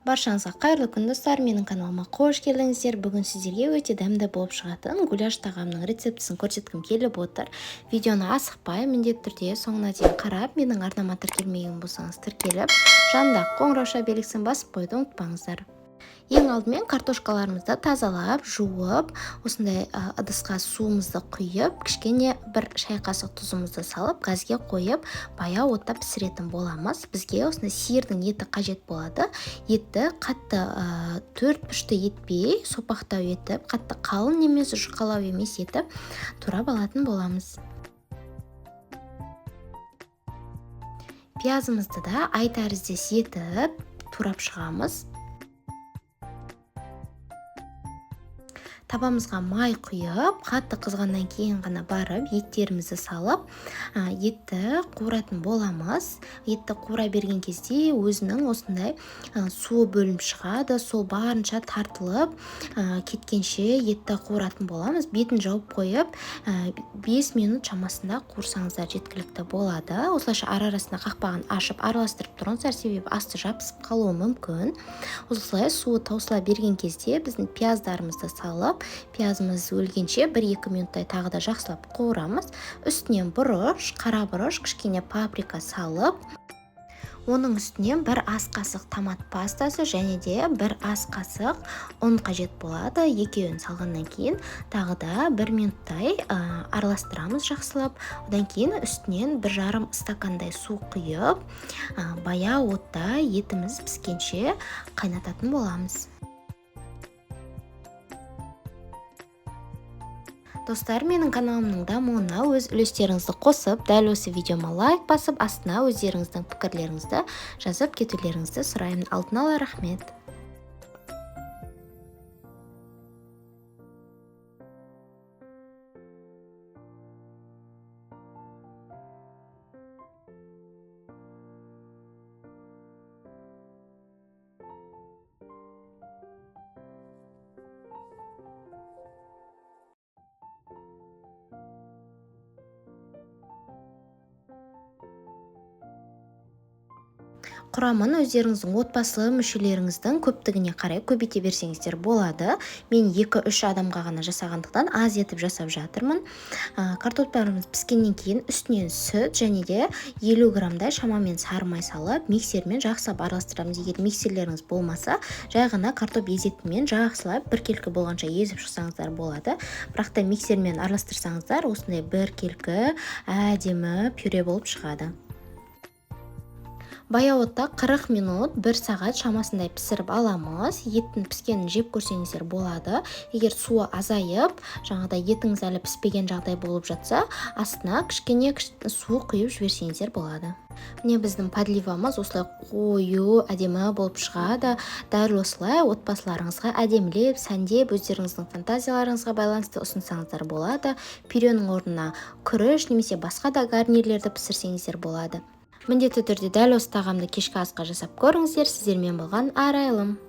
Баршаңызға қайырлы күн, достар! Менің каналыма қош келдіңіздер. Бүгін сіздерге өте дәмді болып шығатын гуляш тағамының рецептісін көрсеткім келіп отыр. Видеоны асықпай, міндетті түрде соңына дейін қарап, менің арнама тіркелмеген болсаңыз тіркеліп, жанындағы қоңырауша белгісін басып қоюды ұмытпаңыздар. Ең алдымен картошкаларымызды тазалап, жуып, осындай ыдысқа суымызды құйып, кішкене бір шай қасық тұзымызды салып, газге қойып, баяу отта пісіретін боламыз. Бізге осындай сиырдың еті қажет болады. Етті қатты төрт бұрышты етпей, сопақтау етіп, қатты қалың емес, жұқалау емес етіп турап алатын боламыз. Пиязымызды да ай тәріздес етіп турап шығамыз. Табамызға май құйып, қатты қызғаннан кейін ғана барып еттерімізді салып, етті қуыратын боламыз. Етті қуыра берген кезде өзінің осындай суы бөлініп шығады, сол барынша тартылып кеткенше етті қуыратын боламыз. Бетін жауып қойып, 5 минут шамасында қуырсаңыздар жеткілікті болады. Осылайша ара-арасында қақпағын ашып араластырып тұрыңыздар, себебі асты жабысып қалуы мүмкін. Осылай суы таусыла берген кезде біздің пияздарымызды салып, пиязымыз өлгенше 1-2 минуттай тағы да жақсылап қуырамыз. Үстінен бұрыш, қара бұрыш, кішкене паприка салып, оның үстінен бір ас қасық томат пастасы және де бір ас қасық ұн қажет болады. Екеуін салғаннан кейін тағы да 1 минуттай араластырамыз жақсылап. Одан кейін үстінен 1,5 стакандай су құйып, баяу отта етіміз піскенше қайнататын боламыз. Достар, менің каналымның дамуына өз үлестеріңізді қосып, дәл осы видеома лайк басып, астына өздеріңіздің пікірлеріңізді жазып кетулеріңізді сұраймын. Алдын ала рахмет. Құрамын өздеріңіздің отбасы мүшелеріңіздің көптігіне қарай көбейте берсеңіздер болады. Мен 2-3 адамға ғана жасағандықтан аз етіп жасап жатырмын. Картоптарымыз піскеннен кейін үстінен сүт және де 50 граммдай шамамен сары май салып, миксермен жақсылап араластырамыз. Егер миксерлеріңіз болмаса, жай ғана картоп езетінмен жақсылап біркелкі болғанша езіп шықсаңыздар болады. Бірақ та миксермен араластырсаңыздар, осындай біркелкі әдемі пюре болып шығады. Баяу отта 40 минут, 1 сағат шамасындай пісіріп аламыз. Еттің піскенін жеп көрсеңіздер болады. Егер суы азайып, жаңағыдай етіңіз әлі піспеген жағдай болып жатса, астына кішкене су құйып жіберсеңіздер болады. Міне біздің подливамыз осылай қою, әдемі болып шығады. Дәл осылай отбасыларыңызға әдемілеп, сәндеп, өздеріңіздің фантазияларыңызға байланысты ұсынсаңыздар болады. Пюренің орнына күріш немесе басқа да гарнирлерді пісірсеңіздер болады. Міндетті түрде дәл осы тағамды кешкі асқа жасап көріңіздер. Сіздермен болған Арайлым.